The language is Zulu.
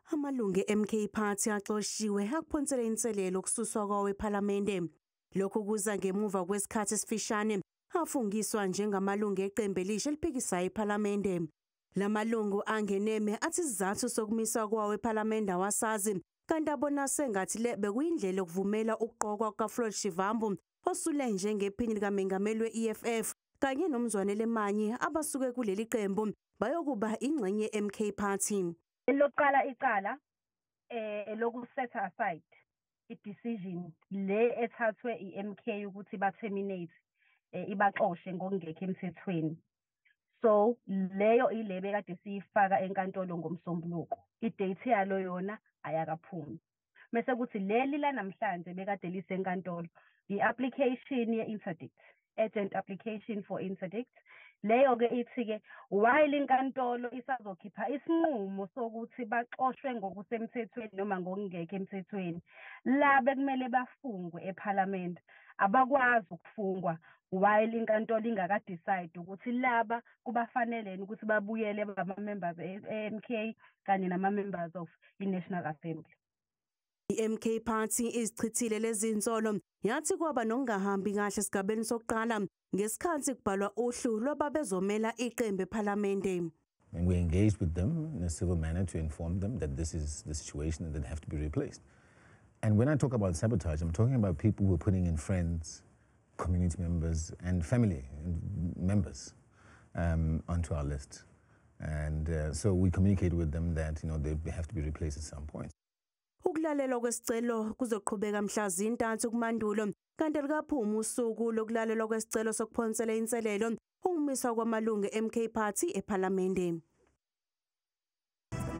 Amalungu e-MK Party axoshiwe akuphonsele inselelo ukususwa kwawo ePhalamende. Lokhu kuza ngemuva kwesikhathi esifishane afungiswa njengamalungu eqembu elisha eliphikisayo ePhalamende. Lamalungu angeneme athi isizathu sokumiswa kwawo ePhalamende awasazi, kanti abona sengathi le bekuyindlela yokuvumela ukuqokwa kukaFloyd Shivambu osule njengephini likamengameli we-EFF kanye noMzwanele Manyi abasuke kuleli qembu bayokuba ingxenye ye-MK Party. Elokuqala icala loku-set aside i-decision le ethathwe i-MK ukuthi ba-terminate, ibaxoshe ngokungekho emthethweni. So leyo ile bekade siyifaka enkantolo ngoMsombuluko, i-date yalo yona ayakaphumi. Mese kuthi leli la namhlanje bekade lisenkantolo, i-application ye-interdict, urgent application for interdict. Leyo-ke ithi-ke while inkantolo isazokhipha isinqumo sokuthi baxoshwe ngokusemthethweni noma ngokungekho emthethweni, la bekumele bafungwe ePhalamende abakwazi ukufungwa while inkantolo ingaka-decide ukuthi laba kubafanele ukuthi babuyele bama-members e-MK kanye nama-members of i-National Assembly. I-MK Party izichithile lezi nsolo, yathi kwaba nokungahambi kahle esigabeni sokuqala ngesikhathi kubhalwa uhlu lwababezomela iqembu ePhalamende. And we engaged with them in a civil manner to inform them that this is the situation and that they have to be replaced. And when I talk about sabotage, I'm talking about people who are putting in friends, community members, and family members onto our list. And so we communicate with them that they have to be replaced at some point. Ukulalelwa kwesicelo kuzoqhubeka mhla zintathu kuMandulo, kanti likaphuma usuku lokulalelwa kwesicelo sokuphonsela inselelo ukumiswa kwamalungu e-MK Party ePhalamende.